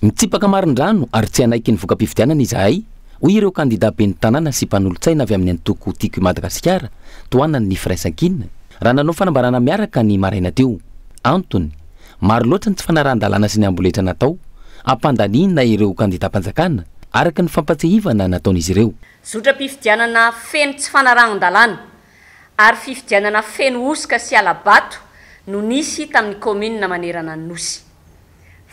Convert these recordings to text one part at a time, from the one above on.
Mitsipaka marindrano ary tsy hanaiky ny voka-pifidianana izahay, hoy ireo kandidà ben'ny tanàna sy mpanolotsaina avy amin'ny antoko Tiako i Madagasikara, tohanan'ny Firaisankina, raha nanao fanambarana miaraka ny maraina teo. Antony, maro loatra ny tsy fanarahan-dalàna sy ny amboletra natao hampandaniana ireo kandidàm-panjakana, araka ny fampatsiahivana nataon'izy ireo. Zotram-pifidianana feno tsy fanarahan-dalàna ary fifidianana feno hosoka sy hala-bato no nisy tamin'ny kaominina manerana ny Nosy.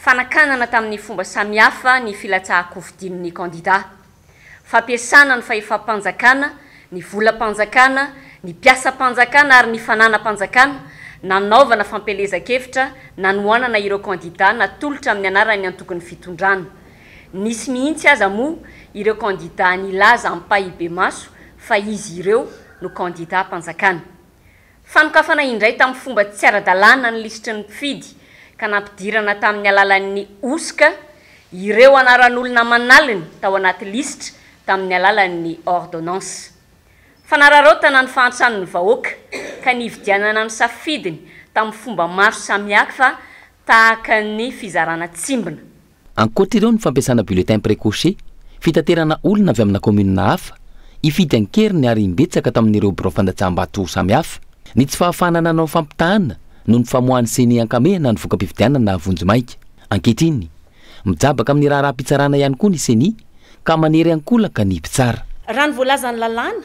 Fanakanana tamin'ny fomba samihafa ny filatsahan-kofidin'ny kandidà. Fampiasana ny fahefam-panjakana, ny volam-panjakana, ny mpiasam-panjakana ary ny fananam-panjakana nanaovana fampielezan-kevitra nanohanana ireo kandidà natolotra amin'ny anaran'ny antokon'ny fitondrana. Nisy mihitsy aza moa ireo kandidà nilaza ampahibemaso fa izy ireo no kandidàm-panjakana. Fanokafana indray tamin'ny fomba tsy ara-dalàna ny lisitry ny mpifidy ka nampidirana tamin'ny alalan'ny hosoka ireo anaran'olona aman'aliny tao anaty lisitra tamin'ny alalan'ny ordonnance. Fanararaotana ny fahantran'ny vahoaka ka nividianana ny safidiny tamin'ny fomba maro samihafa tahaka ny fizarana tsimbina. Ankoatra ireo ny fampiasana bulletin précoché, fitaterana olona avy amina kaominina hafa, hifidy an-keriny ary imbetsaka tamin'ireo birao fandatsaham-bato samihafa, ny tsy fahafahana nanao fampitahana noho ny famoahan'ny Ceni an-kamehana ny voka-pifidianana vonjimaika. Ankehitriny, mijabaka amin'ny raharaham-pitsarana ihany koa ny Ceni ka manery an-kolaka ny mpitsara. Raha ny voalazan'ny lalàna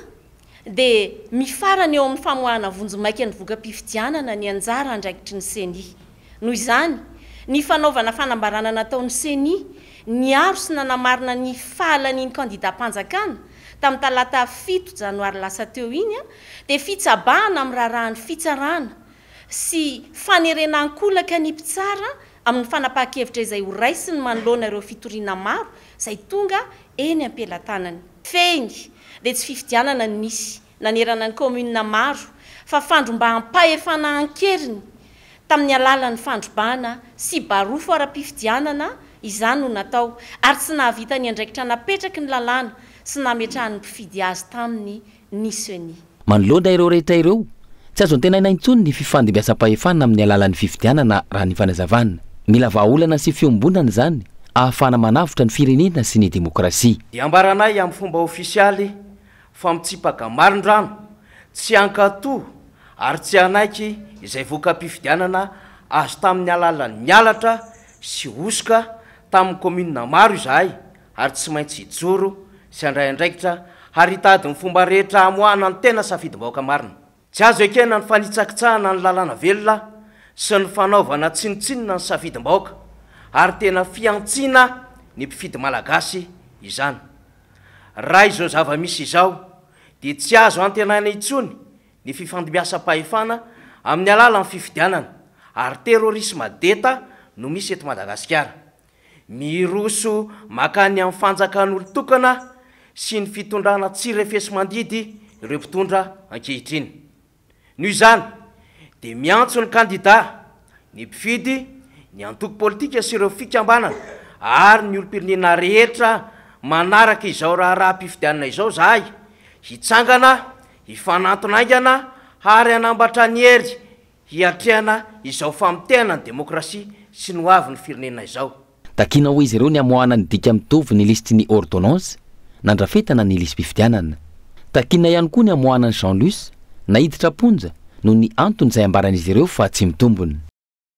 dia mifarana eo amin'ny famoahana vonjimaika ny voka-pifidianana ny anjara andraikitry ny Ceni. Noho izany, ny fanaovana fanambarana nataon'ny Ceni niaro sy nanamarina ny fahalanian'ny kandidam-panjakana tamin'ny talata 7 janoary lasa teo iny dia fitsabahana amin'ny raharahan'ny fitsarana sy fanerena ankolaka ny mpitsara amin'ny fanapahan-kevitra izay horaisiny manoloana ireo fitoriana maro izay tonga eny am-pelatanany. Fehiny, dia tsy fifidianana no nisy nanerana ny kaominina maro fa fandrombaham-pahefana an-keriny tamin'ny alalan'ny fandrobana sy barofo ara-pifidianana izany no natao ary tsy nahavita ny andraikitra napetraky ny lalàna sy nametrahan'ny mpifidy azy taminy ny Ceni. Manoloana ireo rehetra ireo, tsy azo antenaina intsony ny fifandimbiasam-pahefana amin'ny alalan'ny fifidianana raha ny fanazavana. Mila vahaolana sy fiombonana izany ahafahana manavotra ny firenena sy ny demokrasia. Dia ambaranay amin'ny fomba ofisialy fa mitsipaka marindrano, tsy hankatò ary tsy hanaiky izay voka-pifidianana azo tamin'ny alalan'ny halatra sy hosoka tamin'ny kaominina maro izahay ary tsy maintsy hijoro sy handray andraikitra ary hitady ny fomba rehetra hamoahana ny tena safidim-bahoaka marina. Tsy azo ekena ny fanitsakitsahana ny lalàna velona sy ny fanaovana tsinontsinona ny safidim-bahoaka ary tena fihantsiana ny mpifidy malagasy izany. Raha izao zava-misy izao dia tsy azo antenaina intsony ny fifandimbiasam-pahefana amin'ny alalan'ny fifidianana ary terrorisme d'Etat no misy eto Madagasikara. Miroso makany amin'ny fanjakan'olon-tokana sy ny fitondrana tsy refesi-mandidy ireo mpitondra ankehitriny. Noho izany, dia miantso ny kandidà, ny mpifidy, ny antoko politika sy ireo fikambanana ary ny olom-pirenena rehetra manaraka izao raharaham-pifidianana izao izahay hitsangana, hifanantona haingana ary hanambatra ny hery hiatrehana izao famotehana ny demokrasia sy ny hoavin'ny firenena izao. Takiana hoy izy ireo ny hamoahana ny dika mitovy ny lisitry ny ordonnance nandrafetana ny lisi-pifidianana. Takiana ihany koa ny hamoahana an'i Jean Luce naiditra am-ponja noho ny antony izay ambaran'izy ireo fa tsy mitombina.